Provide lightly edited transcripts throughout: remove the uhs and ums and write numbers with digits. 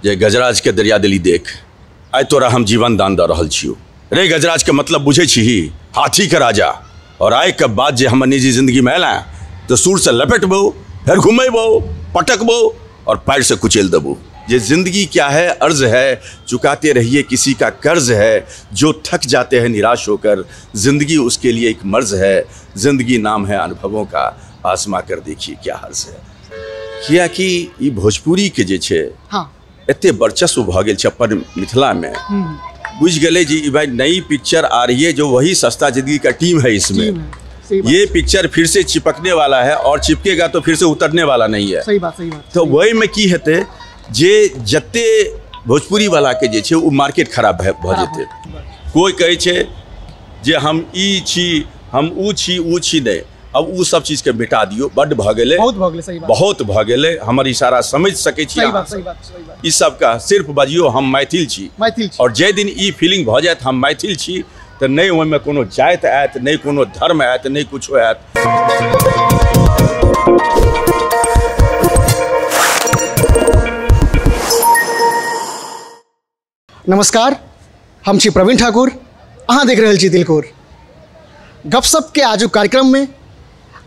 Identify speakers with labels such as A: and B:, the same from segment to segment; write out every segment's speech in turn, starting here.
A: जे गजराज के दरिया दिली देख, आइ तोरा हम जीवन दान दऽ रहल छियौ। रे गजराज के मतलब बुझै छिही, हाथी के राजा। और आइ के बाद जे हमर निजी जिंदगी में अयला तो सूर से लपेटबो, फिर घुमेबो, पटकबो और पैर से कुचल देबो। ये जिंदगी क्या है अर्ज है, चुकाते रहिए किसी का कर्ज है। जो थक जाते हैं निराश होकर, जिंदगी उसके लिए एक मर्ज है। जिंदगी नाम है अनुभवों का, आजमा कर देखिए क्या हर्ज है। कियाकि ई भोजपुरी के जे छै,
B: हाँ,
A: एते वर्चस्व भऽ गेल छै अपन मिथिला में। बुझि गेलै जी ई भाई नई पिक्चर आ रही है, जो वही सस्ता जिंदगी का टीम है इसमें, ये पिक्चर फिर से चिपकने वाला है और चिपकेगा तो फिर से उतरने वाला नहीं है।
B: सही बात, सही बात।
A: तो वही में की हेतै जे जते भोजपुरी वाला के जे छै ओ मार्केट खराब भऽ जेतै। कोई कहै छै जे हम ई छी, हम ऊ छी, ऊ छी, नहि, अब ऊ सब चीजके मिटा दियौ, बड्ड भऽ गेलै,
B: बहुत भऽ गेलै, सही बात,
A: बहुत भऽ गेलै। हमर इशारा समझि सकै छी।
B: सही बात, सही बात, सही बात।
A: ई सबके सिर्फ बजियौ हम मैथिल छी,
B: मैथिल छी।
A: और जाहि दिन ई फीलिंग भऽ जायत हम मैथिल छी, तऽ नहि ओहिमे कोनो जाति आयत, नहि कोनो धर्म आयत, नहि कुछो आयत।
B: नमस्कार, हम छी प्रवीण ठाकुर, अहाँ देख रहल छी तिलकोर गपशप के आजुक कार्यक्रम में।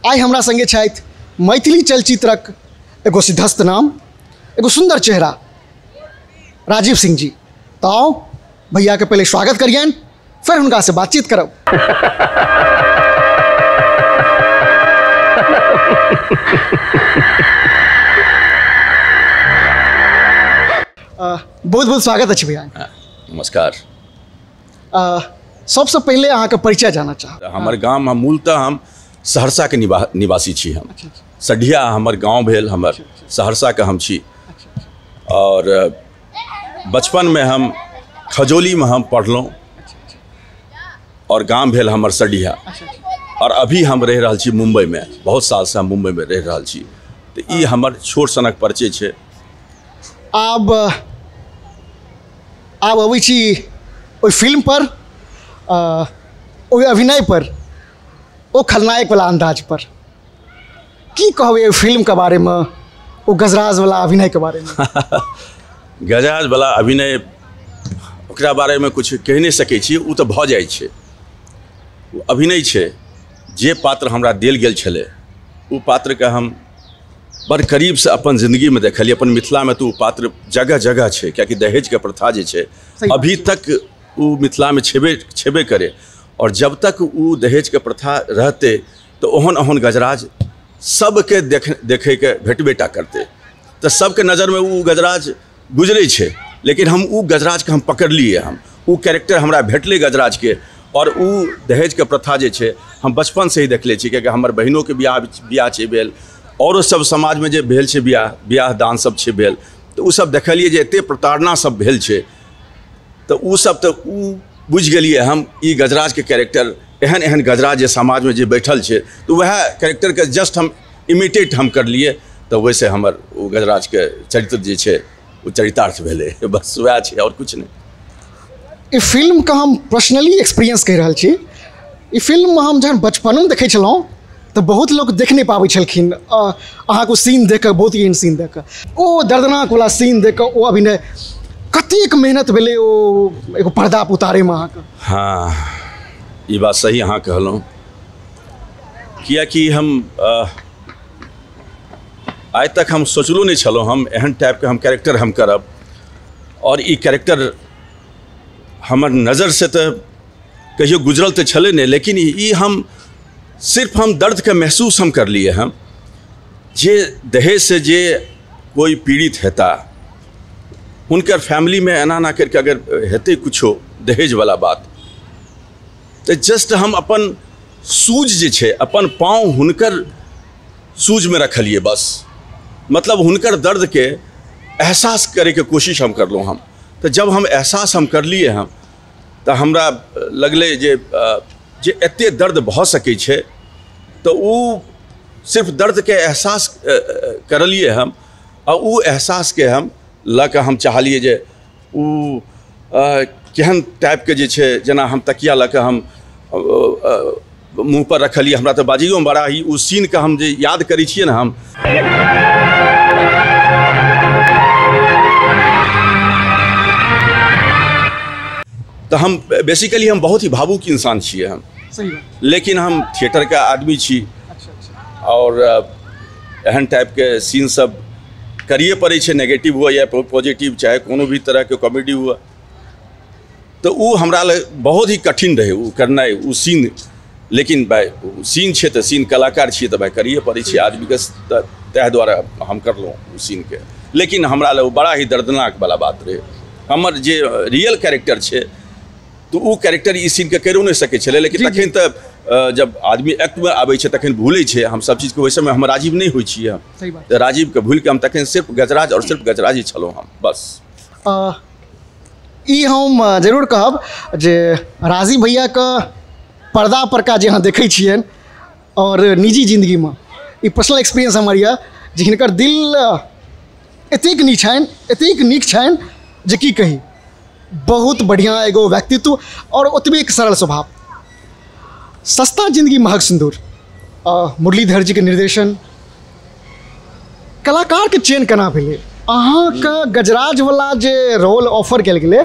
B: आइ हमरा संगे छथि मैथिली चलचित्रक एगो सिद्धस्त नाम, एगो सुंदर चेहरा, राजीव सिंह जी। तो आओ भैया के पहले स्वागत करियन, फिर हुनका से बातचीत करब। बहुत बहुत स्वागत अछि भैया।
A: नमस्कार।
B: सबसे पहले अहाँके परिचय जानना चाहब।
A: हमर गाम, हम मूलतः हम सहरसा के निवासी छी। हम सढ़िया हमर गाँव भेल, हमर सहरसा के हम छी। और बचपन में हम खजौली में हम पढ़लहुँ और गाम भेल हमर सढ़िया। और अभी हम रहि रहल छी मुंबई में, बहुत साल से हम मुंबई में रहि रहल छी। तो ई हमर छोट सनक परिचय छै।
B: आब आब अबै छी ओहि फिल्म पर, ओहि अभिनय पर, ओ खलनायक वाला अंदाज पर। की कहबै ओहि फिल्म के बारे में, ओ गजराज वाला अभिनय के बारे में?
A: गजराज वाला अभिनय ओकरा बारे में कुछ कहि नहि सकै छी, ओ तऽ भऽ जाइ छै, ओ अभिनय छै। जे पात्र हमरा देल गेल छलै ओ पात्रके हम बड़ करीबसँ अपन जिंदगीमे देखलियै। अपन मिथिलामे तऽ ओ पात्र जगह जगह छै, कियाकि दहेजके प्रथा जे छै अभी तक ओ मिथिलामे छेबे छेबे करे। और जब तक ओ दहेजके प्रथा रहतै तऽ ओहन ओहन गजराज सबके देखैके भेटबे टा करतै। तऽ सबके नजरमे ओ गजराज गुजरै छै, लेकिन हम ओ गजराजके हम पकड़लियै, हम ओ कैरेक्टर हमरा भेटलै गजराजके। और ओ दहेजके प्रथा जे छै हम बचपनसँ ही देखले छी, कियाकि हमर बहिनोके बियाह छै भेल, औरो सब समाजमे जे भेल छै बियाह दान सब छै भेल, तऽ ओ सब देखलियै जे एते प्रताड़ना सब भेल छै। तऽ ओ सब तऽ ओ बुझि गेलियै हम ई गजराजके कैरेक्टर, एहन एहन गजराज जे समाजमे जे बैठल छै, तऽ वएह कैरेक्टरके जस्ट हम इमिटेट हम करलियै। तऽ वैसे हमर ओ गजराजके चरित्र जे छै ओ चरितार्थ भेलै, बस वएह छै और किछु नहि।
B: ई फिल्मके हम पर्सनली एक्सपीरियंस कहि रहल छी। ई फिल्ममे हम जहन बचपनोमे देखै छलहुँ तऽ बहुत लोक देख नहि पाबै छलखिन अहाँके ओ सीन देख कऽ, बहुत एहन सीन देख कऽ, ओ दर्दनाक वाला सीन देख कऽ, ओ अभिनय कतेक मेहनत भेलै ओ एगो पर्दा पर उतारैमे अहाँके।
A: हाँ, ई बात सही अहाँ कहलहुँ, कियाकि हम आइ तक हम सोचलो नहि छलहुँ हम एहन टाइपके हम कैरेक्टर हम करब। और ई कैरेक्टर हमर नजरसँ तऽ कहियो गुजरल तऽ छलै नहि, लेकिन ई हम सिर्फ हम दर्दके महसूस हम करलियै। हम जे दहेजसँ जे कोइ पीड़ित हेता, हुनकर फैमिलीमे एना एना करिके अगर हेतै कुछो दहेजवला बात, तऽ जस्ट हम अपन सूज जे छै, अपन पाँव हुनकर सूजमे रखलियै बस। मतलब हुनकर दर्दके एहसास करैके कोशिश हम करलहुँ हम। तऽ जब हम एहसास हम करलियै हम, तऽ हमरा लगलै जे जे एते दर्द भऽ सकै छै, तऽ ओ सिर्फ दर्दके एहसास करलियै हम। आ ओ एहसासके हम लऽ कऽ हम चाहलियै जे ओ केहन टाइपके जे छै, जेना हम तकिया लऽ कऽ हम मुँह पर रखलियै, हमरा तऽ बाजैयोमे बड़ा ही ओ सीनके हम जे याद करै छियै ने हम। तऽ हम बेसिकली हम बहुत ही भावुक इंसान छियै हम।
B: सही बात।
A: लेकिन हम थिएटरके आदमी छी।
B: अच्छा अच्छा।
A: आओर एहन टाइपके सीन सब करिए पड़ै छै, नेगेटिव हुए या पॉजिटिव, चाहे कोनो भी तरहके कॉमेडी हुए, तऽ ओ हमरा लए बहुत ही कठिन रहै ओ करनाइ, ओ सीन। लेकिन भाइ सीन छै तऽ सीन, कलाकार छियै तऽ भाइ करिए पड़ै छै आदमीके, तऽ ताहि दुआरे हम करलहुँ ओ सीनके। लेकिन हमरा लए ओ बड़ा ही दर्दनाक वाला बात रहै। हमर जे रियल कैरेक्टर छै तऽ ओ कैरेक्टर ई सीनके करियो नहि सकै छलै। लेकिन तखन तऽ जब आदमी एक्टमे आबै छै तखन भूलै छै हम सब चीजके। ओहि समय हम राजीव नहि होइ छियै हम, तऽ राजीवके भूलिके हम तखन सिर्फ गजराज और सिर्फ गजराज ही छलहुँ हम, बस।
B: ई हम जरूर कहब जे राजीव भैयाके पर्दा परका जे अहाँ देखै छियनि और निजी जिंदगीमे, ई पर्सनल एक्सपीरियंस हमर यऽ जे हिनकर दिल एतेक नीक छनि, एतेक नीक छनि जे की कही, बहुत बढ़िआँ एगो व्यक्तित्व और ओतबे एक सरल स्वभाव। सस्ता जिंदगी महग सिन्दूर, मुरलीधर जी के निर्देशन, कलाकार के चयन केना भेलै? अहाँके गजराजवला जे रोल ऑफर कयल गेलै,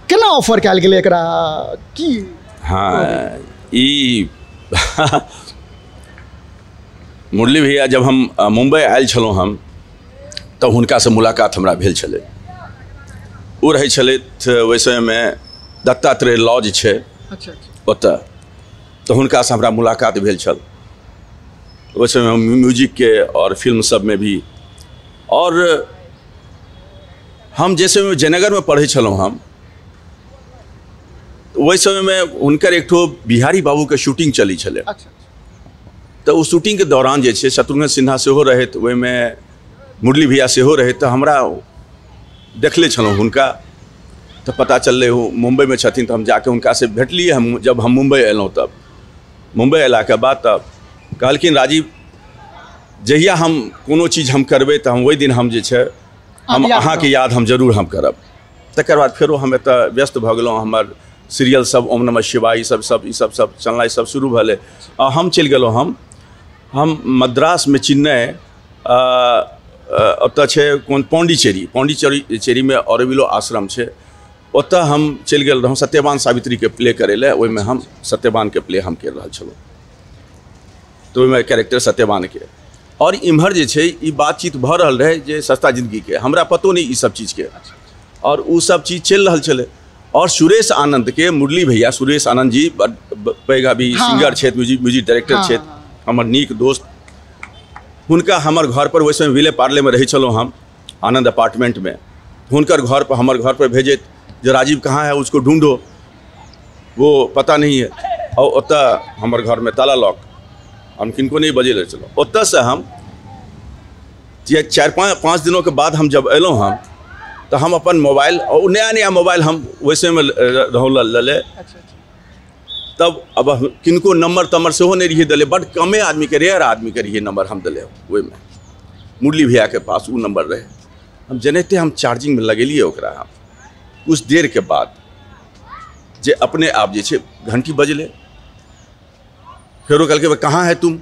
B: केना ऑफर कयल गेलै एकरा की?
A: हाँ, ई मुरली भैया जब हम मुम्बई आयल छलहुँ हम, तब हुनकासँ मुलाकात हमरा भेल छलै। ओ रहै छलथि ओहि समयमे दत्तात्रेय लॉज छै।
B: अच्छा।
A: ओतऽ, तऽ हुनकासँ हमरा मुलाकात भेल छल। ओहि समयमे हम म्यूजिकके और फिल्म सबमे भी, और हम जे समयमे जयनगरमे पढ़ै छलहुँ हम, ओहि समयमे हुनकर एकठो बिहारी बाबूके शूटिंग चलै छलै।
B: अच्छा।
A: तऽ ओ शूटिंगके दौरान जे छै शत्रुघ्न सिन्हा सेहो रहथि ओहिमे, मुरली भैया सेहो रहथि। तऽ हमरा देखले छलहुँ हुनका, तऽ पता चललै ओ मुम्बईमे छथिन, तऽ हम जाके हुनकासँ भेटलियै। हम जब हम मुम्बई अयलहुँ, तब मुम्बई अयलाके बाद तब कहलखिन राजीव, जहिया हम कोनो चीज हम करबै तऽ हम ओहि दिन हम जे छै हम अहाँके याद हम जरूर हम करब। तकर बाद फेरो हम एतऽ व्यस्त भऽ गेलहुँ, हमर सीरियल सब ओम नमः शिवाय सब सब ई सब सब चलनाइ सब शुरू भेलै। आ हम चलि गेलहुँ हम मद्रासमे चेन्नई, ओतऽ छै कोन पौंडीचेरी, पौंडीचेरीमे ऑरोविलो आश्रम छै, ओतऽ हम चलि गेल रहौँ सत्यवान सावित्रीके प्ले करै लए। ओहिमे हम सत्यवानके प्ले हम करि रहल छलहुँ, तऽ ओहिमे कैरेक्टर सत्यवानके। और इम्हर जे छै ई बातचीत भऽ रहल रहै जे सस्ता जिंदगीके, हमरा पतो नहि ई सब चीजके, और ओ सब चीज चलि रहल छलै। और सुरेश आनन्दके मुरली भैया, सुरेश आनन्द जी बड़ पैघ अभी सिंगर छथि, म्यूजिक डायरेक्टर छथि, हमर नीक दोस्त। हुनका हमर घर पर ओहि समय विले पार्लेमे रहै छलहुँ हम, आनन्द अपार्टमेंटमे। हुनकर घर पर हमर घर पर भेजैत जे राजीव कहाँ है, उसको ढूंढो, वो पता नहीं है। और ओतऽ हमर घरमे ताला लॉक, हम किनको नहीं बजेले छलहुँ। ओतऽसँ हम जे 4-5 दिनों के बाद हम जब अयलहुँ हम, तऽ हम अपन मोबाइल, और नया नया मोबाइल हम ओहि समयमे रहौं लेले, तब अब किनको नम्बर तम्बर सेहो नहि रहियै देले, बड कमे आदमीके, रेयर आदमीके रहियै नम्बर हम देले। ओहिमे मुरली भैयाके पास ओ नम्बर रहै। हम जेनाहिते हम चार्जिंगमे लगेलियै ओकरा, हम कुछ देरके बाद जे अपने आप जे छै घंटी बजलै। फेरो कहलकै कहाँ है तुम,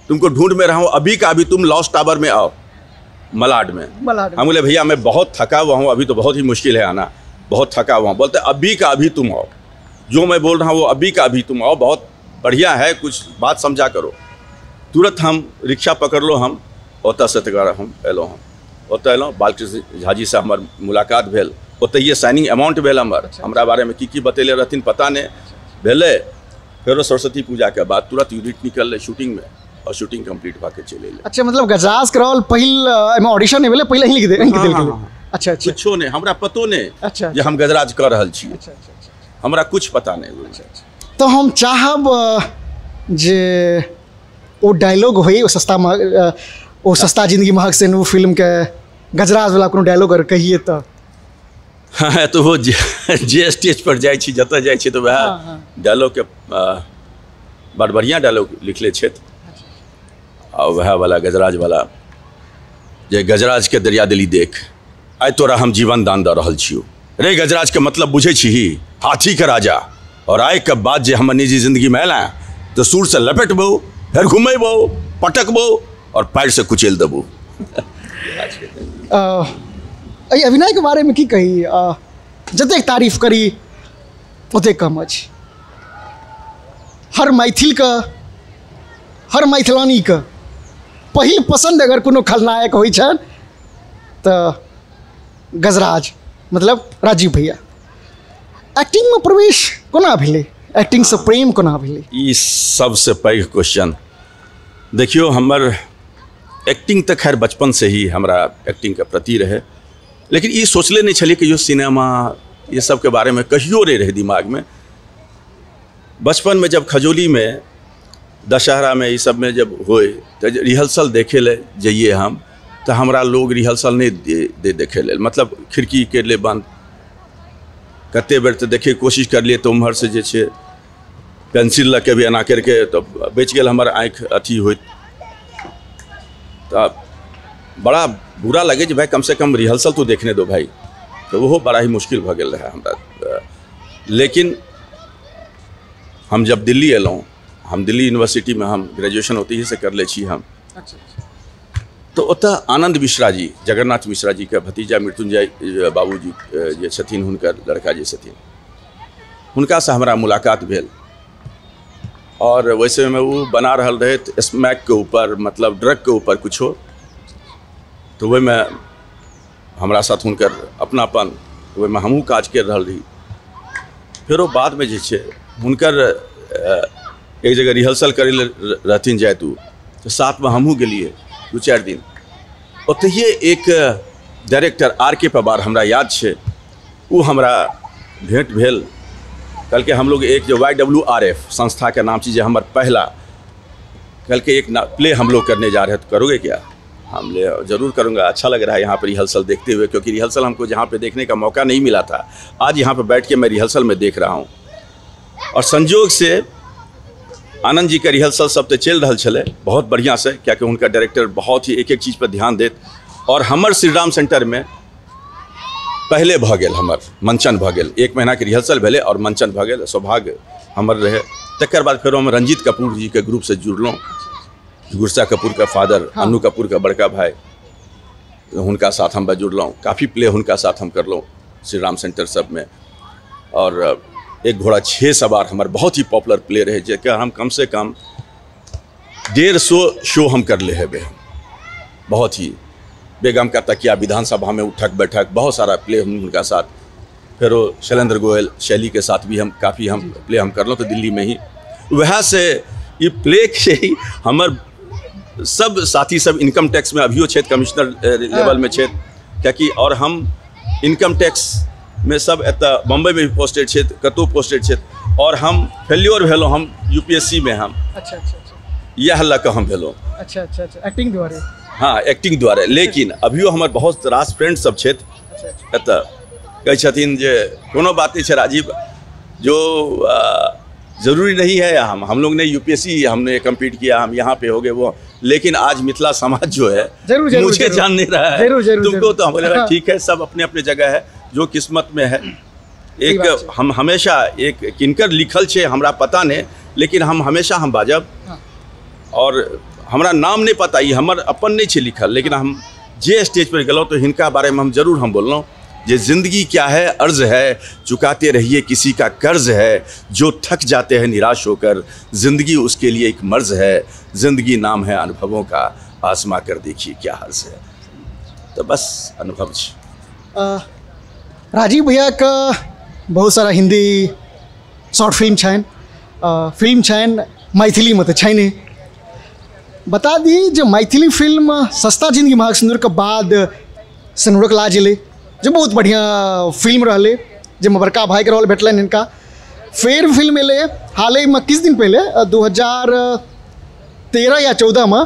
A: तुमको ढूंढ में रहा हूँ, अभी का अभी तुम लॉस टावर में आओ, मलाड में। हम बोले भैया मैं बहुत थका हुआ हूँ, अभी तो बहुत ही मुश्किल है आना, बहुत थका हुआ हूँ। बोलते अभी का अभी तुम आओ, जो मैं बोल रहा हूँ वो अभी का अभी तुम आओ, बहुत बढ़िया है, कुछ बात समझा करो। तुरंत हम रिक्शा पकड़ लो, हम ओतऽसँ तकर हम अयलहुँ। हम ओतऽ अयलहुँ, बालकृष्ण झाजीसँ हमर मुलाकात भेल, ओतहिए साइनिंग अमाउंट भेल हमर। हमरा बारेमे की की बतेले रहथिन पता नहि भेलै। फेरो सरस्वती पूजाके बाद तुरंत यूनिट निकललै शूटिंगमे, और शूटिंग कम्प्लीट भऽ के चलि एलै।
B: अच्छा, मतलब गजराज के रोल पहिल एहिमे ऑडिशन नहि भेलै, पहिले ही लिख देल गेलै। अच्छा अच्छा।
A: कुछो नहि, हमरा पतो नहि
B: अच्छा
A: जे हम गजराज कऽ रहल छी।
B: अच्छा अच्छा।
A: हमरा कुछ पता नहि।
B: अच्छा। तऽ हम चाहब जे ओ डायलॉग होइ, ओ सस्ता ओ सस्ता जिंदगी महग से ओ फिल्मके गजराजवला कोनो डायलॉग अगर कहिए तऽ।
A: हाँ, तऽ ओ जे स्टेज पर जाइ छी, जतऽ जाइ छी, तऽ वएह डायलॉगके बड़ बढ़िआँ डायलॉग लिखले छथि। आ वएह वाला गजराजवला जे गजराजके दरिया दिली देख, आइ तोरा हम जीवन दान दऽ रहल छियौ रे। गजराजके मतलब बुझै छिही, हाथीके राजा, और आइके बाद जे हमर निजी जिंदगीमे अयला तऽ सूरसँ लपेटबौ, फेर घुमेबौ, पटकबौ और पैरसँ कुचलि देबौ।
B: एहि अभिनयके बारेमे की कही, जतेक तारीफ करी ओतेक कम अछि। हर मैथिलके, हर मैथिलानीके पहिल पसन्द अगर कोनो खलनायक होइ छनि तऽ गजराज, मतलब राजीव भैया। एक्टिंगमे प्रवेश कोना भेलै, एक्टिंगसँ प्रेम कोना भेलै?
A: ई सबसँ पैघ क्वेश्चन। देखियौ, हमर एक्टिंग तऽ खैर बचपन से ही हमरा एक्टिंगके प्रति रहै, लेकिन ई सोचले नहि छलियै कहियो सिनेमा ये सबके बारेमे कहियो नहि रहै दिमागमे। बचपनमे जब खजौलीमे दशहरामे ई सबमे जब होइ तऽ रिहर्सल देखै लए जइए हम, तऽ हमरा लोग रिहर्सल नहि दे देखै लेल, मतलब खिड़की के ले बंद। कते बेर तऽ देखैके कोशिश करलियै तऽ उम्हरसँ जे छै पेंसिल लऽ के भी एना करिके तऽ बचि गेल हमर आँखि अथी होइत। तऽ बड़ा बुरा लगे जे भाई कम से कम रिहर्सल तो देखने दो भाई, तऽ ओहो बड़ा ही मुश्किल भऽ गेल रहै हमरा। लेकिन हम जब दिल्ली अयलहुँ, हम दिल्ली यूनिवर्सिटीमे हम ग्रेजुएशन ओतहिसँ से कर लै छी हम। तऽ ओतऽ आनन्द मिश्रा जी, जगन्नाथ मिश्रा जीके भतीजा मृत्युंजय बाबूजी जे छथिन, हुनकर लड़का जे छथिन, हुनकासँ हमरा मुलाकात भेल। और वैसे में वो बना रहल रहथि स्मैक के ऊपर, मतलब ड्रग के ऊपर कुछो, तऽ ओहिमे हमरा साथ हुनकर अपनापन, ओहिमे हमहूँ काज करि रहल रही। फेरो बादमे जे छै हुनकर एक जगह रिहर्सल करै लए रहथिन जाइत ओ, तऽ साथमे हमहूँ गेलियै 2-4 दिन। ओतहिए एक डायरेक्टर आर के पवार, हमरा याद छै, ओ हमरा भेंट भेल। कहलकै हम लोग एक जो YWRF संस्था के नाम छै, जे हमर पहला, कहलकै एक प्ले हम लोग करने जा रहे हैं, तो करोगे क्या? हम ले जरूर करूँगा, अच्छा लग रहा है यहाँ पर रिहर्सल देखते हुए, क्योंकि रिहर्सल हमको जहाँ पे देखने का मौका नहीं मिला था, आज यहाँ पे बैठ के मैं रिहर्सल में देख रहा हूँ। और संजोग से आनंद जी का रिहर्सल सब तो चल रहा छलै बहुत बढ़िया से, क्या उनका डायरेक्टर बहुत ही एक एक चीज़ पर ध्यान देत। और हमर श्रीराम सेंटर में पहले भऽ गेल, हमर मंचन भऽ गेल, 1 महीना के रिहर्सल भेलै और मंचन भऽ गेल, सौभाग्य हमर रहे। तकर बाद फेरो हम रंजीत कपूर जी के ग्रुप से जुड़लहुँ, गुरसा कपूर के फादर, हाँ। अन्नू कपूर के बड़का भाई, हुनका साथ हम जुड़लहुँ, काफ़ी प्ले हुनका साथ हम करलहुँ श्री राम सेंटर सब में। और एक घोड़ा 6 सवार हमारे बहुत ही पॉपुलर प्ले रहे, जेकर हम कम से कम 150 शो हम कर ले हेबै। बहुत ही बेगम का तकिया, विधानसभा में उठक बैठक, बहुत सारा प्ले हम उनका साथ। फिर वो शैलेंद्र गोयल शैली के साथ भी हम काफ़ी हम प्ले हम करलहुँ। तो दिल्ली में ही वह से ये प्ले के ही हमर सब साथी सब इनकम टैक्स में अभियो छथि, कमिश्नर लेवल में छथि, कियाकि और हम इनकम टैक्स में सब एतऽ बम्बई में भी पोस्टेड छथि, कतहु पोस्टेड छथि। और हम फेल्योर भेलहुँ हम UPSC में, हम
B: अच्छा अच्छा अच्छा
A: इएह लऽ कऽ हम भेलहुँ।
B: अच्छा अच्छा अच्छा, एक्टिंग द्वारे?
A: हाँ, एक्टिंग द्वारे। लेकिन अभियो हमर बहुत रास फ्रेंड सब छथि एतऽ, कहै छथिन जे कोनो बात नहीं छै राजीव, जो ज़रूरी नहीं है, हम लोग ने यूपीएससी हमने कम्पीट किया, हम यहाँ पे हो गए वो, लेकिन आज मिथिला समाज जो है
B: जरूर, जरूर,
A: मुझे
B: जरूर,
A: जान नहीं रहा है
B: जरूर, जरूर,
A: तुमको
B: जरूर।
A: तो हम बोले ठीक है, सब अपने अपने जगह है, जो किस्मत में है। एक हम हमेशा एक किनकर लिखल छे हमरा पता नहीं, लेकिन हम हमेशा हम बाजब।
B: हाँ।
A: और हमरा नाम नहीं पता, ये हमर अपन नहीं छे लिखल, लेकिन हम जे स्टेज पर गेलहुँ तो हिनका बारे में हम जरूर हम बोललहुँ जे जिंदगी क्या है अर्ज है, चुकाते रहिए किसी का कर्ज है, जो थक जाते हैं निराश होकर, जिंदगी उसके लिए एक मर्ज है, जिंदगी नाम है अनुभवों का, आजमा कर देखिए क्या हर्ज है। तो बस अनुभव छे।
B: राजीव भैया का बहुत सारा हिंदी शॉर्ट फिल्म छनि, फिल्म छनि, मैथिली में तो छनि। बता दी जे मैथिली फिल्म सस्ता जिंदगी महग सिंदूर के बाद सिनुरक लाज एलै, जे बहुत बढ़िया फिल्म रहलै, जाहिमे बड़का भाईके रोल भेटलनि हिनका। फेर फिल्म एलै हालहिमे किछु दिन पहिले 2013 या 14 में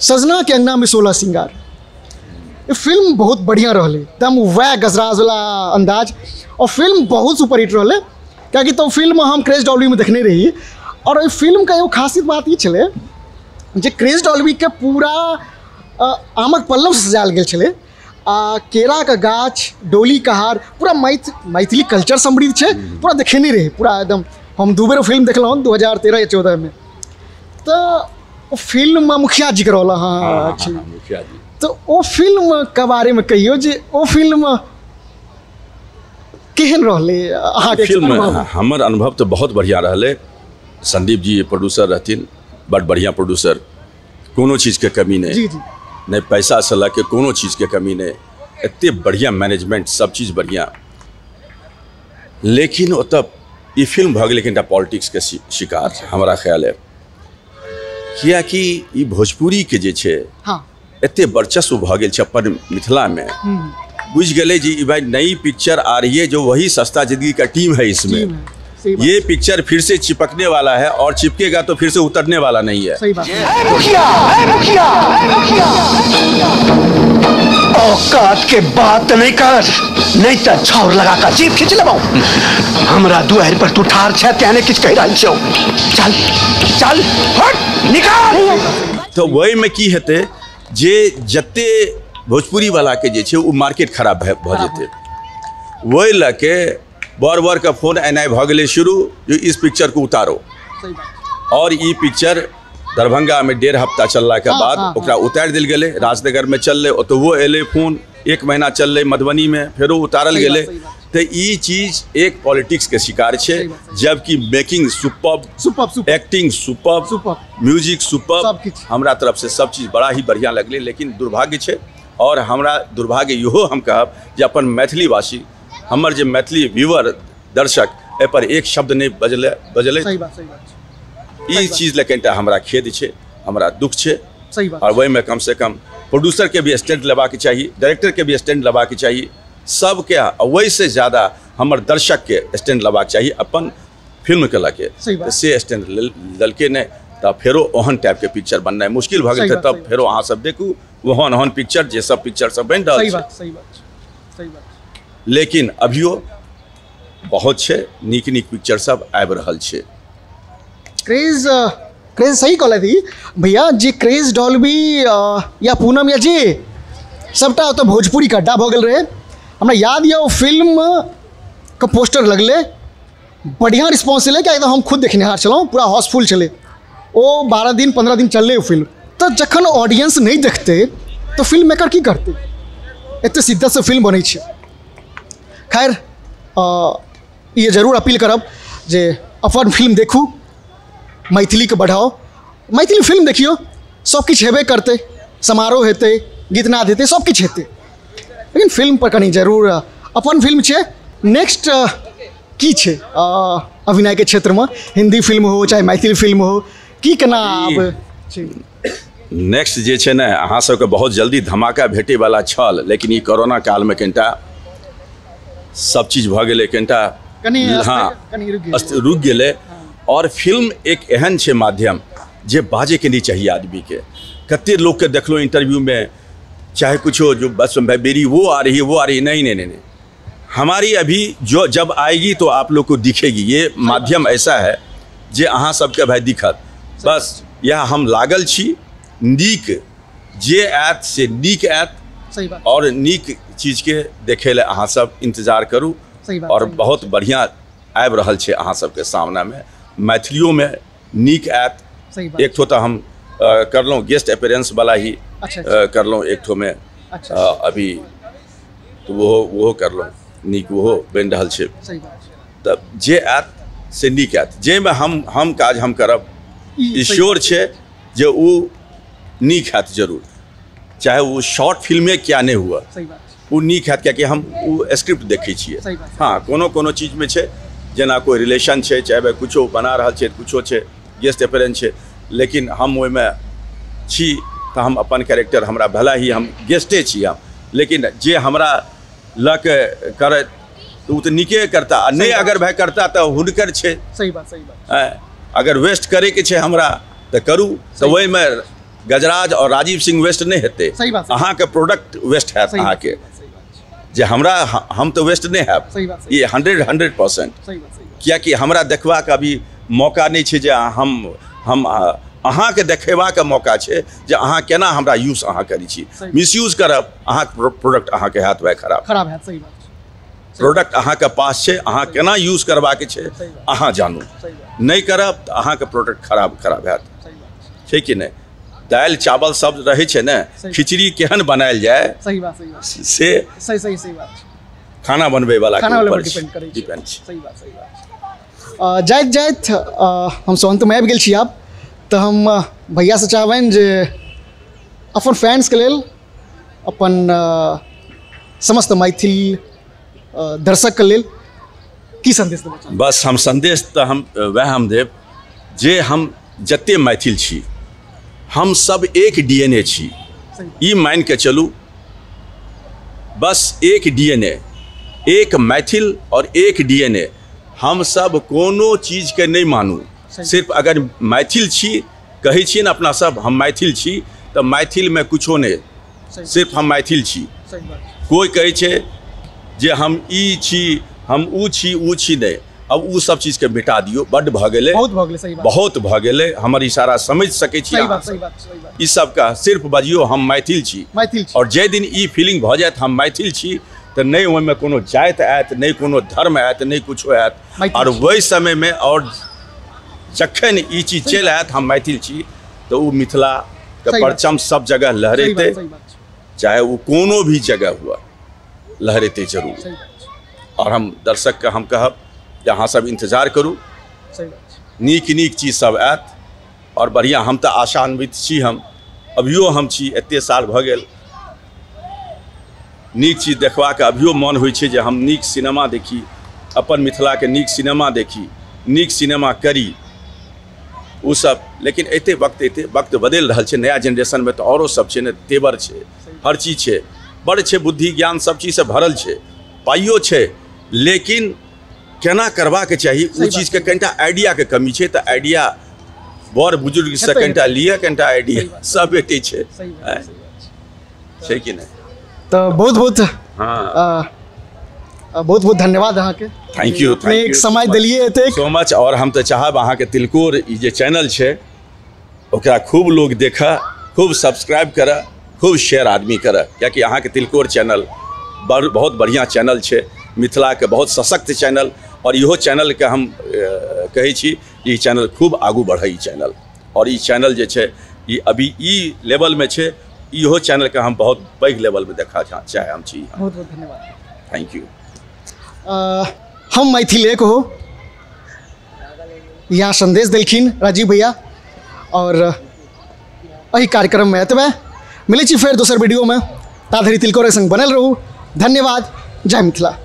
B: सजना के अंगना में 16 सिंगार, ई फिल्म बहुत बढ़िया रहलै, एकदम वएह गजराजवला अंदाज, और फिल्म बहुत सुपरहिट रहलै, कियाकि तो फिल्म हम क्रेज डॉल्बीमे देखने रही। और एहि फिल्मके एगो खासियत बात ई छलै जे क्रेज डॉल्बीके पूरा आमक पल्लवसँ सजायल गेल छलै, आ केराके गाछ, डोली कहार, पूरा मैथिली कल्चर समृद्ध छै, पूरा देखेने रहै पूरा एकदम। हम 2 बेर फिल्म देखलहुँ 2013 या 14 में। तऽ ओ फिल्ममे मुखिया जीके रोल, हाँ
A: मुखिया जी,
B: तो ओ फिल्म के बारेमे कहियौ जे ओ फिल्म केहन रहलै अहाँके
A: फिल्म? हमर अनुभव तऽ बहुत बढ़िआँ रहलै। संदीप जी प्रोड्यूसर रहथिन, बड बढ़िआँ प्रोड्यूसर, कोनो चीजके कमी नहि।
B: जी जी।
A: नहि पैसासँ लऽ के कोनो चीजके कमी नहि, एते बढ़िआँ मैनेजमेंट, सब चीज बढ़िआँ। लेकिन ओतऽ ई फिल्म भऽ गेलै कनिटा पॉलिटिक्सके शिकार, हमरा ख्याल है, कियाकि ई भोजपुरीके जे छै एते वर्चस्व भऽ गेल छै अपन मिथिलामे। बुझि गेलै जे ई भाई नई पिक्चर आ रही है, जो वही सस्ता जिंदगी का टीम है, इसमें ये पिक्चर फिर से चिपकने वाला है और चिपकेगा तो फिर से उतरने वाला नहीं है।
B: सही बात।
C: मुखिया, मुखिया, मुखिया, औकात के बात नहीं कर, नहीं तो छाउर लगा कर जीभ खींच लेबौ। हमरा दुआरि पर तू ठार छै तेने किछ कहि रहल छौ। चल चल हट निकाल।
A: तो वही में की हेतै जे जते भोजपुरी वाला के जे छै उ मार्केट खराब भऽ जेतै। वही लऽ के बार बार का फोन एनाइ भऽ गेलै शुरू, जो इस पिक्चर को उतारो। और ई पिक्चर दरभंगा में 1.5 हफ्ता चलला के बाद ओकरा उतारि देल गेलै। राजनगर में चललै, ओतबो एलै फोन, 1 महीना चललै मधुबनी में, फेरो उतारल गेलै। तऽ ई चीज एक पॉलिटिक्स के शिकार छै, जबकि making superb, acting superb, music superb, हमरा तरफ से सब चीज बड़ा ही बढ़िया लगलै। लेकिन दुर्भाग्य छै, और हमरा दुर्भाग्य इहो हम कहब जे अपन मैथिलीवासी, हमर जे मैथिली व्यूअर दर्शक एहिपर एक शब्द नहि बजलै। ई चीज लए कनिटा हमरा खेद छै, हमरा दुख छै। और ओहिमे कमसँ कम प्रोड्यूसरके भी स्टैंड लेबाक चाही, डायरेक्टरके भी स्टैंड लेबाक चाही, सबके, ओहिसँ ज्यादा हमर दर्शकके स्टैंड लेबाक चाही अपन फिल्मके लऽ के। से स्टैंड लेलकै नहि, तऽ फेरो ओहन टाइपके पिक्चर बननाइ मुश्किल भऽ गेल। तब फेरो अहाँ सब देखू ओहन ओहन पिक्चर जे सब पिक्चर सब बनि रहल छै। लेकिन अभियो बहुत छै नीक नीक पिक्चर सब आबि रहल छै।
B: क्रेज क्रेज सही कहलथि भैया जे क्रेज डॉल्बी या पूनम या जे सबटा ओतऽ भोजपुरी के अड्डा भऽ गेल रहै। हमरा याद यऽ ओ फिल्मके पोस्टर लगलै, बढ़िआँ रिस्पॉन्स एलै, कियाकि हम खुद देखनिहार छलहुँ, पूरा हाउसफुल छलै। ओ 12 दिन 15 दिन चललै ओ फिल्म। तऽ जखन ऑडियंस नहि देखतै तऽ फिल्म मेकर की करतै? एते शिद्दतसँ फिल्म बनै छै। खैर ई जरूर अपील करब जे अपन फिल्म देखू, मैथिलीके बढ़ाओ, मैथिली फिल्म देखियौ, सब किछु हेबे करतै, समारोह हेतै, गीतनाद हेतै, सब किछु हेतै, लेकिन फिल्म पर कनि जरूर अपन फिल्म छै। नेक्स्ट की छै अभिनयके क्षेत्रमे? हिंदी फिल्म हो चाहे मैथिली फिल्म हो, की केना आब छै?
A: नेक्स्ट जे छै ने, अहाँ सबके बहुत जल्दी धमाका भेटैवला छल, लेकिन ई कोरोना कालमे कनिटा सब चीज भऽ गेलै, कनिटा हाँ रुकि गेलै। और फिल्म एक एहन छै माध्यम जे बाजैके नहीं चाहिए आदमीके। कते लोकके देखलहुँ इंटरव्यूमे, चाहे कुछो जो बस भाई मेरी वो आ रही है वो आ रही है, नहीं नहीं नहीं नहीं, हमारी अभी जो जब आएगी तो आप लोग को दिखेगी। ये माध्यम ऐसा है जे अहाँ सबके भाई दिखत। बस यह हम लागल छी, नीक जे आयत से नीक आयत, और नीक चीजके देखै लए अहाँ सब इंतजार करू। और बहुत बढ़िआँ आबि रहल छै अहाँ सबके सामनामे, मैथिलियोमे नीक आयत। एक ठो तऽ हम करलहुँ गेस्ट अपेयरेंस वाला ही करलहुँ एक ठोमे अभी, तऽ ओहो करलहुँ, नीक ओहो बनि रहल छै। तऽ जे आयत से नीक आयत, जाहिमे हम काज हम करब, ई श्योर छै जे ओ नीक हैत जरूर, चाहे ओ शॉर्ट फिल्मे क्या नहि हुए, ओ नीक हैत, कियाकि हम ओ स्क्रिप्ट देखै छियै। हाँ, कोनो कोनो चीजमे छै जेना कोइ रिलेशन छै, चाहे कुछो बना रहल छै, कुछो छै, गेस्ट अपेयरेंस छै, लेकिन हम ओहिमे छी तऽ हम अपन कैरेक्टर हमरा भला ही हम गेस्टे छी हम, लेकिन जे हमरा लऽ के करत तऽ ओ तऽ नीके करता, आ नहि अगर भाय करता तऽ हुनकर छै।
B: सही बात, सही बात।
A: अगर वेस्ट करैके छै हमरा तऽ करू, तऽ ओहिमे गजराज और राजीव सिंह वेस्ट नहि हेतै, अहाँके प्रोडक्ट वेस्ट हैत अहाँके, जे हमरा हम तऽ वेस्ट नहि हैब, ई 100% कियाकि हमरा देखबाक अभी मौका नहि छै जे हम अहाँके देखेबाक मौका छै जे अहाँ केना हमरा यूज अहाँ करै छी। मिसयूज करब अहाँके प्रोडक्ट अहाँके हैत वएह खराब
B: खराब हैत। सही बात।
A: प्रोडक्ट अहाँके पास छै, अहाँ केना यूज करबाक छै अहाँ जानू, नहि करब तऽ अहाँके प्रोडक्ट खराब खराब हैत, छै कि नहि? दालि चावल सब रहै छै ने, खिचड़ी केहन बनायल जाय
B: सही बात, सही बात,
A: से
B: सही सही सही बात।
A: खाना बनबै वाला
B: खाना वाला पर डिपेंड करै छै।
A: डिपेंड छै।
B: सही बात, सही बात। जाइत जाइत हम सब अंतमे आबि गेल छी आब, तऽ हम भैयासँ चाहबनि जे अपन फैंसके लेल, अपन समस्त मैथिल दर्शकके लेल की संदेश देबै चाहब?
A: बस हम संदेश तऽ हम वएह हम देब जे हम जते मैथिल छी हम सब एक DNA छी, ई मान के चलू, बस एक DNA, एक मैथिल और एक DNA। हम सब कोनो चीजके नहीं मानू, सिर्फ अगर मैथिल छी कहै छियै ने अपना सब हम मैथिल छी, तऽ मैथिलमे कुछो नहि, सिर्फ हम मैथिल छी। कोइ कहै छै जे हम ई छी, हम ऊ छी, ऊ छी, नहि, अब ऊ सब चीजके मिटा दियौ, बड्ड भऽ गेलै,
B: बहुत भऽ गेलै, सही बात,
A: बहुत भऽ गेलै। हमर इशारा समझि सकै छी। ई सबके सिर्फ बजियौ हम मैथिल छी,
B: मैथिल।
A: और जाहि दिन ई फीलिंग भऽ जायत हम मैथिल छी, तऽ नहि ओहिमे कोनो जाति आयत, नहि कोनो धर्म आयत, नहि कुछो आयत। और ओहि समयमे और जखन ई चीज चलि आयत हम मैथिल छी, तऽ ओ मिथिलाके परचम सब जगह लहरेतै, चाहे वो कोनो भी जगह हुआ लहरेतै जरूर। और हम दर्शकके हम कहब जे अहाँ सब इंतजार करू, नीक नीक चीज सब आयत और बढ़िआँ। हम तऽ आशान्वित छी, हम अभियो हम छी, एते साल भऽ गेल, नीक चीज देखबाक अभियो मन होइ छै जे हम नीक सिनेमा देखी, अपन मिथिलाके नीक सिनेमा देखी, नीक सिनेमा करी ओ सब। लेकिन एते वक्त बदलि रहल छै, नया जेनरेशनमे तऽ औरो सब छै ने, तेवर छै, हर चीज छै, बड़ छै, बुद्धि ज्ञान सब चीजसँ भरल छै, पाइयो छै, लेकिन केना करबाक चाही ओ चीजके कनिटा आइडियाके कमी छै। तऽ आइडिया बड़ बुजुर्गसँ कनिटा लिअ, कनिटा आइडिया सब भेटै छै, छै कि नहि?
B: तऽ बहुत बहुत बहुत बहुत धन्यवाद अहाँके।
A: Thank you,
B: एक समय दिलिए एतेक
A: सो मच। और हम तऽ चाहब अहाँके तिलकोर ई जे चैनल छै ओकरा खूब लोग देखऽ, खूब सब्सक्राइब करऽ, खूब शेयर आदमी करऽ, कियाकि अहाँके तिलकोर चैनल बहुत बढ़िआँ चैनल छै, मिथिलाके बहुत सशक्त चैनल। और इहो चैनलके हम कहै छी ई चैनल खूब आगू बढ़ै ई चैनल। और ई चैनल जे छै ई अभी ई लेवलमे छै, इहो चैनलके हम बहुत पैघ लेवलमे देखा चाहे हम छी।
B: बहुत बहुत धन्यवाद,
A: thank you.
B: हम मैथिल एक हो यहाँ संदेश देलखिन राजीव भैया, और एहि कार्यक्रममे एतबे मिलै छी फेर दोसर वीडियोमे, ता धरि तिलकोरक संग बनल रहू। धन्यवाद, जय मिथिला।